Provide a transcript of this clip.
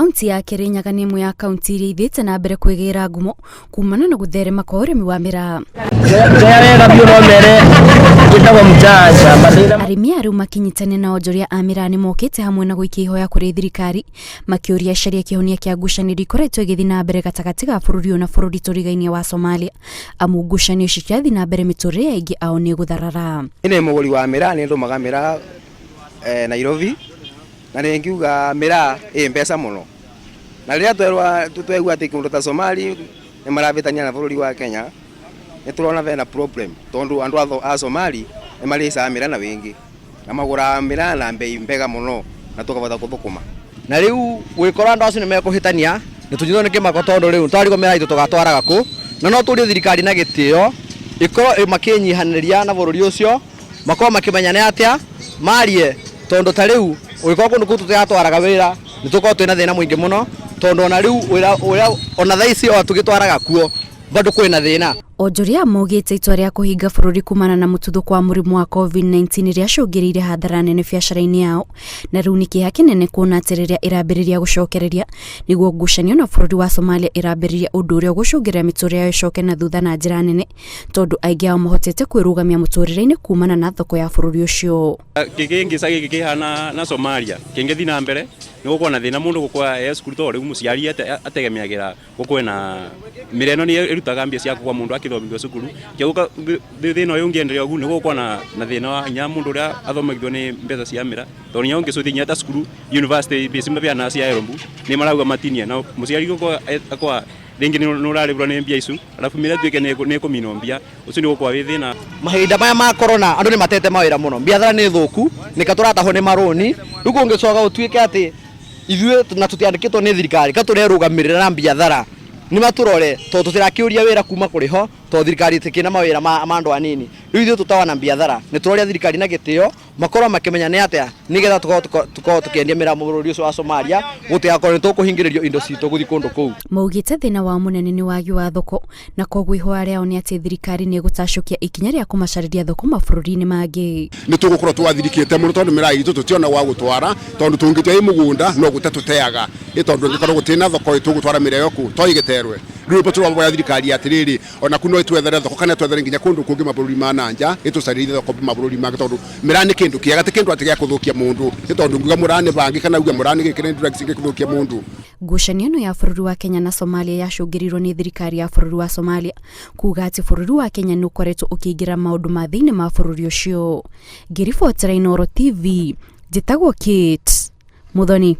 Kaunti ya Kirinyaga nĩ ĩmwe ya kaunti iria ithiĩte na mbere kwĩgĩra ngumo kumana na gũtherema kwa ũrĩmi wa mĩraa. Njoya wega biũ no mere njĩtagwo mjanja mathĩna. Arĩmi aya rĩu makĩnyitanĩra na onjoria a mĩraa nĩ mokĩte hamwe na gũikia ihoya kũrĩ thirikari makĩũria ĩcarie kĩhonia kĩa ngucanio ikoretwo ĩgĩthiĩ na mbere gatagatĩ ga bũrũri ũyũ na bũrũri tũrigainie wa Somalia amu ngucanio ici ciathiĩ na mbere mĩtũrĩre ya aingĩ ao nĩ ĩgũtharara. Niĩ nĩ mũgũri wa mĩraa, nĩ ndũmaga mĩraa Nairobi na nĩ ngiuga mĩraa ĩ mbeca mũno. Na rĩrĩa twerwo twaigua atĩ kũndũ ta Somali nĩ marabĩtania na bũrũri wa Kenya, nĩ tũrona bena problem tondũ andũ a Somali nĩ marĩcaga mĩraa na wĩingĩ na magũraga mĩraa na mbei mbega mũno na tũkabota gũthũkũma. Na rĩu gwĩkora andũ acio nĩ mekũhĩtania nĩ tũnyitwo nĩ kĩmako tondũ rĩu twarigwo mĩraa itũ tũgatwaraga kũ. Na no tũrie thirikari na gĩtĩo ĩkorwo makĩnyihanĩria na bũrũri ũcio, makorwo makĩmenya nĩ atĩa marie, tondũ ta rĩu ũgĩkorwo kũndũ kũu tũtiratwaraga wĩra nĩ tũkoragwo twĩna thĩna mũingĩ mũno, tondũ ona rĩu wĩra ũrĩa ona thaa ici o tũgĩtwaraga kuo bado kwĩna thĩna. Onjoria maugĩte itua rĩa kũhinga bũrũri kumana na mũtuthũko wa mũrimũ wa COVID-19 rĩacũngĩrĩirie hathara nene biacara-inĩ yao na rĩu nĩ kĩeha kĩnene kuona atĩ rĩrĩa ĩrambĩrĩria gũcokereria nĩguo ngucanio na bũrũri wa Somalia ĩrambĩrĩria ũndũ ũrĩa ũgũcũngĩrĩria mĩtũrĩre yao ĩcoke na thutha na njĩra nene tondũ aingĩ ao mahotete kwĩrũgamia mũtũrĩre-inĩ kumana na thoko ya bũrũri ũcio. Gĩkĩ gĩkĩ kĩhana na Somalia kĩngĩthiĩ na mbere nĩ gũkorwo na thĩna mũndũ gũkorwo e cukuru tondũ rĩu mũciari ategemeagĩra gũkorwo na mĩreno ĩno nĩ ĩrutaga mbia cia gũkorwo mũndũ akĩthomithio cukuru thĩna ũyũ ũngĩenderea ũguo nĩ gũgũkorwo na thĩna wa hinya mũndũ ũrĩa athomagithio nĩ mbeca cia mĩra tondũ nginya ũngĩcũthia nginya ta cukuru university mbia ici mabeanaga cia HELB nĩ marauga matinie na mũciari gũkorwo rĩngĩ nĩ ũrarĩbũrwo nĩ mbia icu arabu mĩra ĩtuĩke nĩ ĩkũminwo mbia ũcio nĩ ũgũkorwo wĩ thĩna. Mahinda maya ma corona andũ nĩ matete mawĩra mũno, biathara nĩ thũku, nĩka tũratahwo nĩ marũni, rĩu kũngĩcoka gũtuĩke atĩ ithuĩ na tũtiandĩkĩtwo nĩ thirikari ka tũrerũgamĩrĩra na biathara, nĩ matũrore tondũ tũtirakĩũria wĩra kuma kũrĩ ho, tondũ thirikari ĩtikĩrĩ na mawĩra ma andũ anini, rĩu ithuĩ tũtawa biathara nĩ tũroria thirikari na gĩtĩo makorwo makĩmenya nĩ atĩa nĩgetha tũkorwo tũkĩendia mĩraa bũrũri ũcio wa Somalia gũtigakorwo nĩ tũkũhingĩrĩrio indo citũ gũthiĩ kũndũ kũu. Maugĩte thĩna wao mũnene nĩ wagi wa thoko na koguo ihoya rĩao nĩ atĩ thirikari nĩ ĩgũtacũkia ikinya rĩa kũmacarĩria thoko mabũrũri-inĩ mangĩ. Nĩ tũgũkorwo twathirikĩte mũno tondũ mĩraa itũ tũtiona gwa gũtwara tondũ tũngĩtua ĩ mũgũnda no gũte tũteaga ĩ tondũ ĩngĩkorwo gũtirĩ na thoko ĩ tũgũtwara mĩraa ĩyo kũ to ĩgĩterwe. Rĩu nĩguo tũrahoya thirikari atĩrĩrĩ onaku no ĩtwethere thoko kana ĩtwethere nginya kũndũ kũngĩ mabũrũri ma na nja ĩtũcarĩrie thoko mabũrũri mangĩ tondũ mĩraa nĩ kĩndũ kĩega ti kĩndũ atĩ gĩa kũthũkia mũndũ nĩ tondũ ngiuga mũraa nĩ bangi kana uge mũraa nĩ gĩkĩ nĩ drugs gĩkũthũkia mũndũ. Ngucanio ĩno ya bũrũri wa Kenya na Somalia yacũngĩrĩirio nĩ thirikari ya bũrũri wa Somalia kuga atĩ bũrũri wa Kenya nĩ ũkoretwo ũkĩingĩra maũndũ ma thĩinĩ ma bũrũri ũcio. Ngĩribotera Inooro TV, njĩtagwo Kate Muthoni.